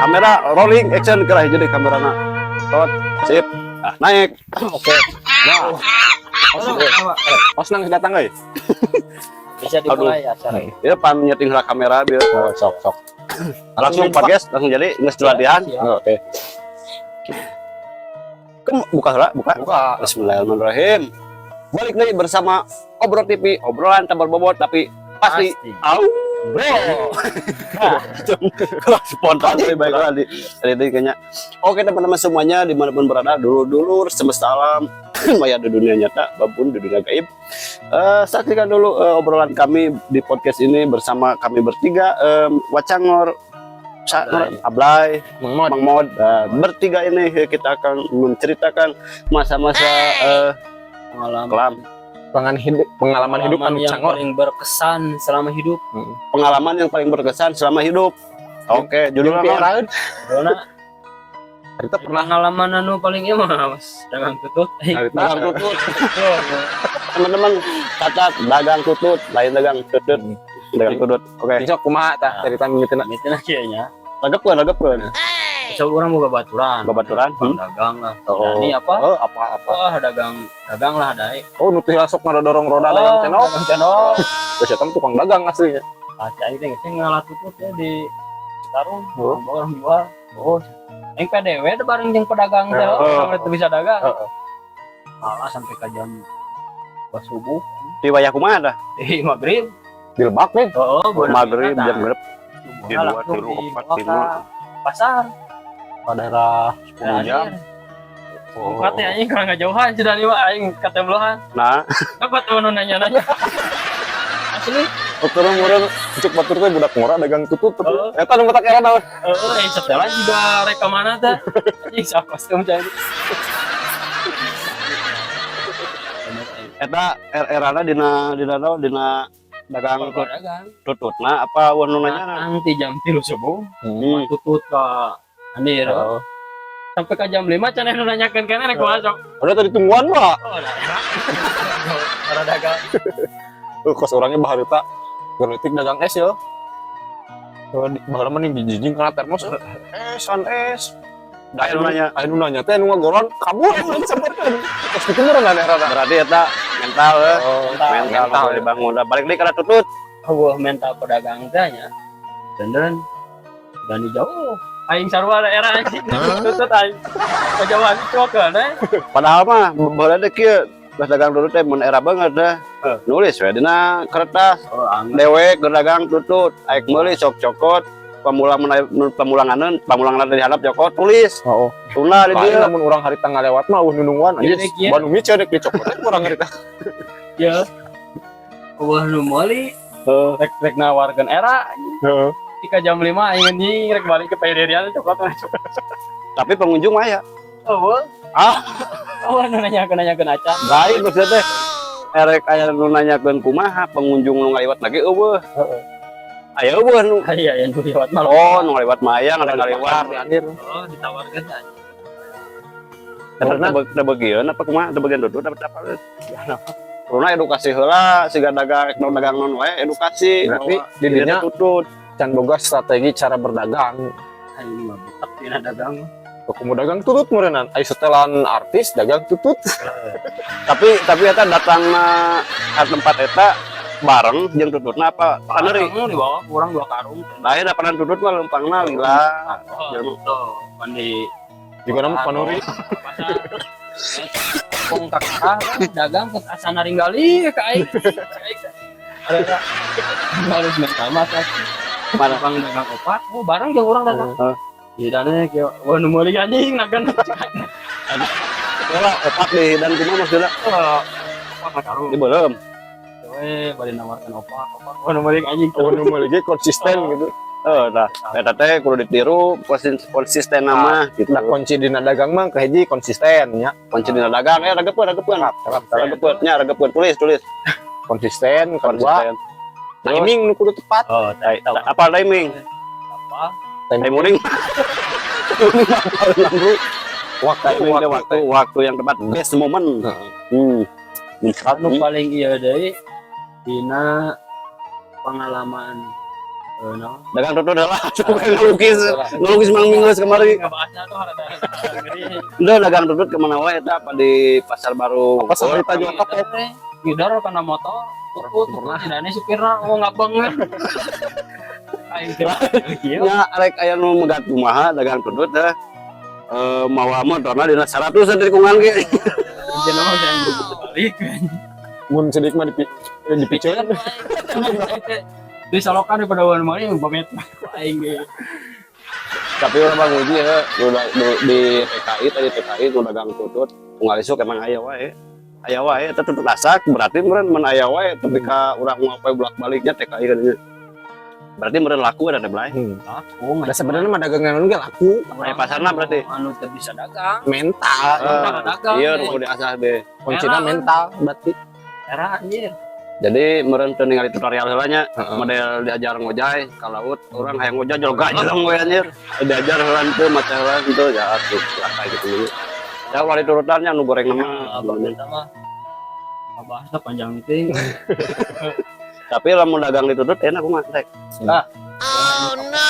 Kamera rolling, action, gerah jadi kamerana. Tot, sip. Ah, naik. Oke. Nah. Os nang datang euy. Bisa dimulai acara. Ya pan nyeting heula kamera biar Oh, sok sok. Langsung podcast, langsung jadi geus latihan. Siap. Oh, oke. Kem, buka heula, buka. Buka. Bismillahirrahmanirrahim. Balik lagi bersama Obrol TV, obrolan tak berbobot tapi pasti. Au. Bro. Kalau spontan lebih baik lah di editing kayaknya. Oke, teman-teman semuanya dimanapun berada, dulur-dulur semesta alam, maya di dunia nyata, maupun di dunia gaib. Saksikan dulu obrolan kami di podcast ini bersama kami bertiga, Wacangor, Ablay, Mang Mod. Mang Mod. Bertiga ini kita akan menceritakan masa-masa Pengalaman kelam, Pengalaman hidup anu yang cangor. Paling berkesan selama hidup. Pengalaman yang paling berkesan selama hidup. Oke, judulnya Mimpi naon? eraeun. Dona Harita pernah pengalaman anu paling ieu mah, Mas, dagang tutut. Harita Dagang tutut. Teman-teman, catat, dagang tutut, lain dagang tutut, dagang tutut. Oke. Sok kumaha tah cerita mimitina? Mimitina kieu nya. Ragepkeun, ragepkeun. Bisa urang boga baturan. Babaturan. Dagang lah. Oh. Ini apa? Oh, apa apa? Wah, dagang dagang lah daek. Oh, nu teh sok ngadorong roda dagang cenok. Dagang cenok. Terus eta mah tukang dagang aslinya. Ah, cai teh geus ngalah tutut ya di Citarum. Oh. Orang jual. Oh, yang PDW teh bareng jeung pedagang teh, Oh. orang teu bisa dagang. Heeh. Malah sampai ke jam 2 subuh. Di wayah kumaha dah? Di maghrib. Di Lebak nih. Oh, Maghrib jam berapa? Subuhna Dua, langsung tilu, dibawa empat, ke lima. pasar. Daerah 10 jam. Oh. Kate anjing kalau nggak jauhan sudah nih mah aing katemblohan. Nah, Apa tuh nu nanya-nanya? Asli. Turun murah cek batur teh budak ngora dagang tutut. Oh. Eta nu matak era naon? Heeh, setelan juga rek ka mana teh? Anjing siapa kostum cai. Eta erana dina dina naon, dina dagang Dagang. tututna apa euweuh nu nanya? Datang ti jam 3 subuh, tutut ka andir. Oh. Sampai ke jam 5 can nu nanyakeun kana rek kumaha sok. Udah tadi tungguan mah. Oh, dagang. Ora dagang. Kos orangnya baharita genetik dagang es ya. Baheula mah dijijing kana termos. Es an es. Aya nu nanya. Aya nu nanya teh nu ngagoron kabur urang samperkeun. Kos kitu meureun era. Berarti eta mental eh. Oh, Mental, mental. kudu dibangun. Udah balik deui kana tutut. Oh, mental pedagang teh nya. Dan dan di jauh. Aing sarua daerah anjing. Tutut aing. Kejauhan cuakeun eh. Padahal mah baheula teh kieu, geus dagang tutut teh mun era banget dah. Nulis we dina kertas. Oh, angin. Dewek keur dagang tutut, aek meuli sok cokot, pamulang pamulanganeun, pamulangan dari handap cokot, tulis. Oh. Tuna di Lain dieu. Lamun urang harita ngalewat mah euweuh nu nungguan anjir. Iya, iya. Bandung miceun rek dicokot teh urang harita. Ya. Wah, nu meuli rek rek nawarkeun era. Heeh. Ketika jam 5 aing anjing rek balik ke Pairian cokot cokot. Tapi pengunjung mah ya. Oh, Ah. oh, nu nanyakeun nanyakeun acan. Lain maksudnya teh. Erek aya nu nanyakeun kumaha pengunjung nu ngaliwat lagi euweuh. Heeh. Aya euweuh nu. Iya, yang nu liwat mah. Oh, nu ngaliwat mah aya ngaliwat. Anjir. Oh, ditawarkeun aja. Eta teu bagieun apa kumaha? Teu bagian tutut apa apa? Karena edukasi heula siga dagang rek dagang non wae edukasi. Berarti bahwa di dinya ieu teh tutut. Can boga strategi cara berdagang. Aing mah butak dina dagang. Aku mau dagang tutut meureunnan. Ai setelan artis dagang tutut. Tapi eta datangna ka tempat eta bareng jeung tututna apa paneri? Bareng dibawa kurang dua karung. Lain apanan tutut mah lempangna lila. Oh, Jelema. gitu. Mandi Juga nama panuri. Pasar. Kong kakak dagang ke asana ringgali ka aing. Ada harus mental mas. Mana? Bang dagang opat, oh bareng jeung urang dagang. Heeh. Iya dane kieu, wah nu meuli anjing nagan. Heula opat di dan kumaha maksudna? Oh, opat karung. Di beuleum. We bade nawarkeun opat, opat. Wah nu meuli anjing. Oh, nu meuli ge konsisten gitu. Eh, tah eta teh kudu ditiru konsisten nama gitu. Nah, kunci dina dagang mah kahiji konsisten nya. Kunci dina dagang eh ragepeun ragepeun. Ragepeun nya ragepeun, tulis tulis. Konsisten, kedua Konsisten. timing nu kudu tepat. Oh, Tai- tahu. Apa timing? Apa? Timing. Timing apa bro? Waktu Timing teh waktu waktu yang tepat, best moment. Heeh. Anu paling iya deui dina pengalaman Eh, naon? Dagang tutut lah, coba ngelukis, ngelukis Mang Minggu kemari. Ngebahasnya tuh ada ngeri. Udah dagang tutut kemana wae eta apa di pasar baru. Apa saharita jual kapok? Ngidar kana motor. Tutut, tidak supirna oh ngabeng. Aing teh. Iya. Nya arek aya nu megat kumaha dagang tutut teh. Eh, mawa motorna dina 100 tikungan ge. Jenama jangan balik. Mun sedik mah dipiceun. Di solokan di pada mana yang pamet aing ge. Tapi urang mah nguji ya, di TKI tadi, TKI nu dagang tutut, unggal isuk emang aya wae. Aya wae eta tutut asak, berarti meureun mun aya wae tapi ka urang ngapain bolak-baliknya TKI kan nya. Berarti meureun laku ada teh belai. Aku Da sebenarnya mah dagangan ge laku. Aya pasarna berarti. Anu teu bisa dagang. Mental. Eh, dagang, iya, eh. nu diasah deh. Kuncina mental berarti. Era anjir. Jadi meureun teu ningali tutorial heula nya, Heeh. model diajar ngojay ka laut, urang hayang ngojay jol gajleng we anjir. Diajar heula teu, maca heula teu, ya atuh celaka gitu. Ya ulah diturutannya nu goreng mah. Abang eta mah bahasnya panjang itu. Tapi lamun dagang ditutut enak kumaha rek. Ah. Oh no.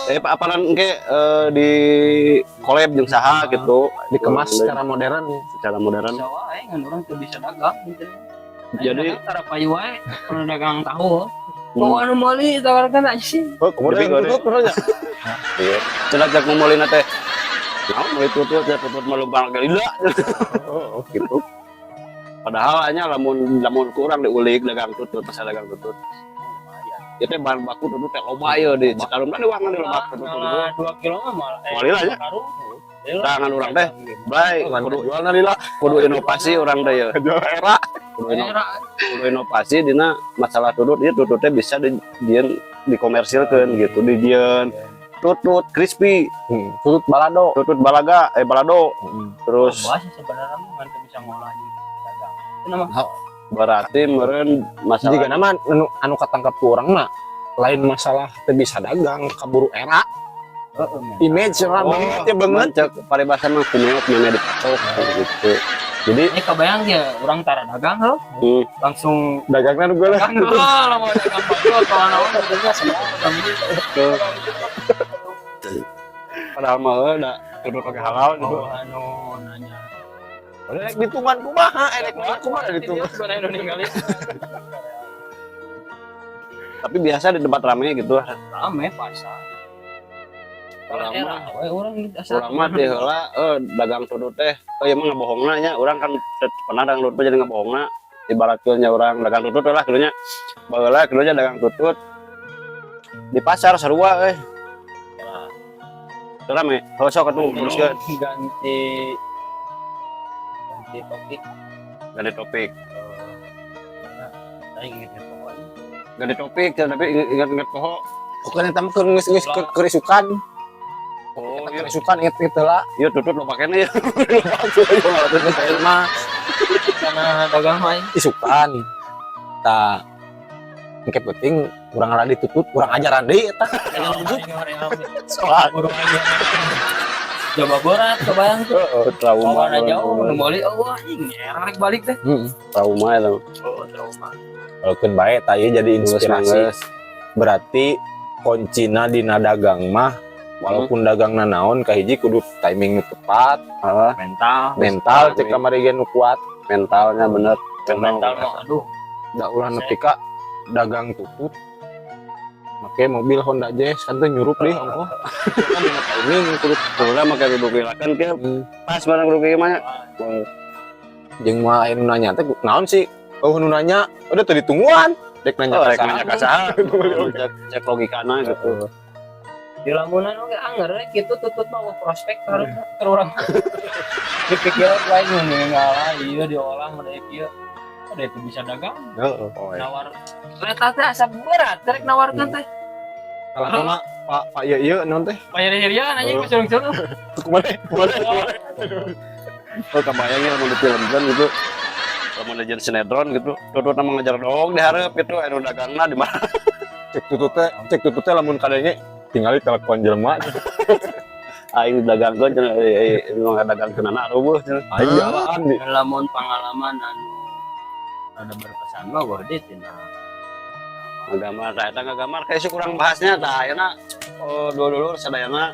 Eh, apanan engke di collab jeung saha Ah. gitu, Dikemas secara modern. Secara modern. Bisa wae ngan urang teu bisa dagang gitu. Jadi- Jadi tara payu wae pernah dagang tahu. Mau anu meuli tawarkan anjing. Oh, kemudian Jadi tutut bener nya. Iya. Cenah cek ngomolina teh. Naon meuli tutut ya, tutut mah lempang lila gitu. Padahal hanya lamun lamun kurang diulik dagang tutut, pasal dagang tutut. Itu bahan baku tutut teh loba ieu di Citarum di wangan di loba tutut. Malah 2 kilo mah malah Moal lila nya. karung. Tangan urang teh. Baik, kudu Jual lila, kudu inovasi urang teh ya. Jual era. Kudu inovasi dina masalah tutut ieu, tutut teh bisa di dieun dikomersilkeun gitu, di dieun tutut crispy, Tutut balado. Tutut balaga, eh, balado, terus Terus sih sebenarnya mah ngan teu bisa ngolah juga dagang. Itu nama berarti meureun masalah Jika nama anu anu katangkap ku urang mah lain masalah teu bisa dagang, kaburu era heeh men. Image lah banget ya banget. Cek paribasa mah kumeok mana dipatok gitu. Jadi Ini kebayang ya orang tara dagang heuh. Langsung Dagangna nu geuleuh. dagang heuh lah, mau dagang baju atau naon sebetulnya semua dagang. Padahal mah heuh da kudu pakai halal gitu. Oh, anu nanya. Rek ditungan kumaha, erek kumaha ditungan. Sebenarnya udah ninggalin. Tapi biasa di tempat rame gitu. Rame pasar. Urang Era mah we urang asal. Urang mah teh heula dagang tutut teh. Oh iya mah ngabohongna nya, urang kan pernah dagang tutut jadi ngabohongna. Ibaratnya urang dagang tutut lah kitu nya. Baheula kitu nya dagang tutut di pasar sarua euy. Teu rame. Heuh sok atuh teruskeun. Ganti ganti topik. Ganti topik. Saya inget pokoknya. Ganti topik tapi ingat-ingat poho. Bukan eta mah keur geus geus keur isukan. Oh Keur isukan inget-inget heula. iya, tutut lo pakainya ya. Geus mah Karena dagang mah isukan. Ta engke penting urang ngala ditutut, urang ajaran deui eta. Soal Jawa Barat kebayang tuh. Trauma. Kawana jauh nu meuli oh anjing era rek balik teh. Heeh. Trauma itu. Oh, trauma. Walaupun bae ta ieu jadi inspirasi. Geus. Berarti kuncina dina dagang mah walaupun dagang naon, kahiji kudu timing nu tepat, Ah, Mental. Mental cek kamari ge nu kuat. Mentalnya bener. Mental mah aduh. Da ulah nepi ka dagang tutut make mobil Honda Jazz kan teu nyurup deh ongkoh kan dina timing kudu. Kudu make duduk kan ke pas barang duduk mah nya. Jeung moal aya nu nanya teh naon sih, oh nu nanya udah teu ditungguan dek nanya Oh, ka rek saha. nanya ka saha. Cek, cek logikana gitu. Di lamunan oge anger we kitu tutut mah wah prospek harus ke urang. Dipikir lain ngalah ieu diolah mereka ieu. Ada itu bisa dagang. Heeh. Oh, iya. Nawar. Eta teh asa berat rek nawarkeun teh. Salah mah Pak Pak ieu ieu naon teh? Bayar-hirian anjing kusurung-surung. Kumaha kumaha? Oh, kebayang ya lamun difilmkeun gitu. Lamun dijieun sinetron gitu. Tutut mah ngejar dong dihareup gitu anu dagangna di mana. Cek tutut teh lamun kadenge tinggali telepon jelema. Aing dagangkeun cenah nu ngadagangkeunana rubuh cenah. Aing jalan di Lamun pengalaman anu ada berkesan mah wah deh tina Ngagambar, tah eta ngagambar kayak sih kurang bahasnya. Tah, ayeuna, oh, dulu-dulu sadayana,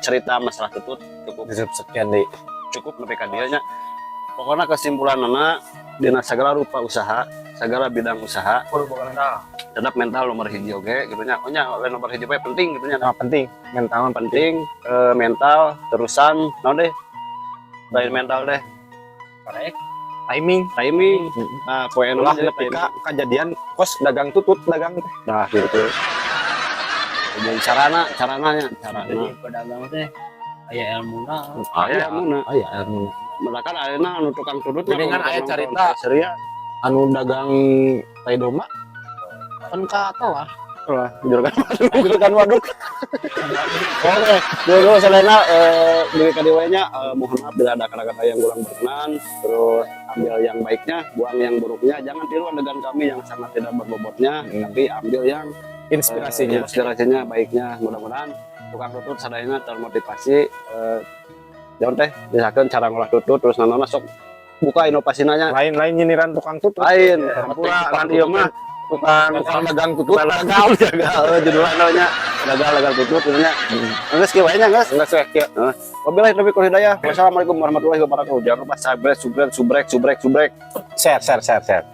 cerita masalah tutut cukup. Cukup sekian deh. Cukup nepi ka dieu nya. Pokoknya kesimpulanana, dina segala rupa usaha, segala bidang usaha, Kudu boga mental. Tetap mental nomor hiji oge gitu nya. Oh nya, lain nomor hiji we, penting gitu nya. Nah, penting mental mah penting. Penting, mental terusan naon deh, lain mental deh. Karek. Timing. Timing. Nah, poin Ulah nepi ka kejadian kos dagang tutut dagang teh. Nah, gitu. Dan carana, carananya, carana. Jadi pedagang teh aya ilmuna. Aya ilmuna. Aya ilmuna. Mereka ayeuna anu tukang tutut. Jadi kan aya carita. Seria. Anu dagang tai domba kan ka lah. Lah, juragan waduk, juragan waduk. Oke, dulu selainnya dari KDW-nya, mohon maaf bila ada kata-kata yang kurang berkenan. Terus ambil yang baiknya, buang yang buruknya. Jangan tiru adegan kami yang sangat tidak berbobotnya, tapi ambil yang inspirasinya. Inspirasinya baiknya. Mudah-mudahan tukang tutut sadayana termotivasi, jangan teh misalkan cara ngolah tutut terus nanona sok buka inovasinya. Lain-lain nyiniran tukang tutut. Lain, hampura kan ieu mah tukang tukang dagang tutut. Gagal gagal judulnya nya gagal gagal tutut gitu nya. Geus kieu wae nya, geus. Enggak sih kieu. Wabillahi taufiq wal hidayah. Wassalamualaikum warahmatullahi wabarakatuh. Jangan lupa subscribe, subscribe, subrek, subrek, subrek. Share, share, share, share.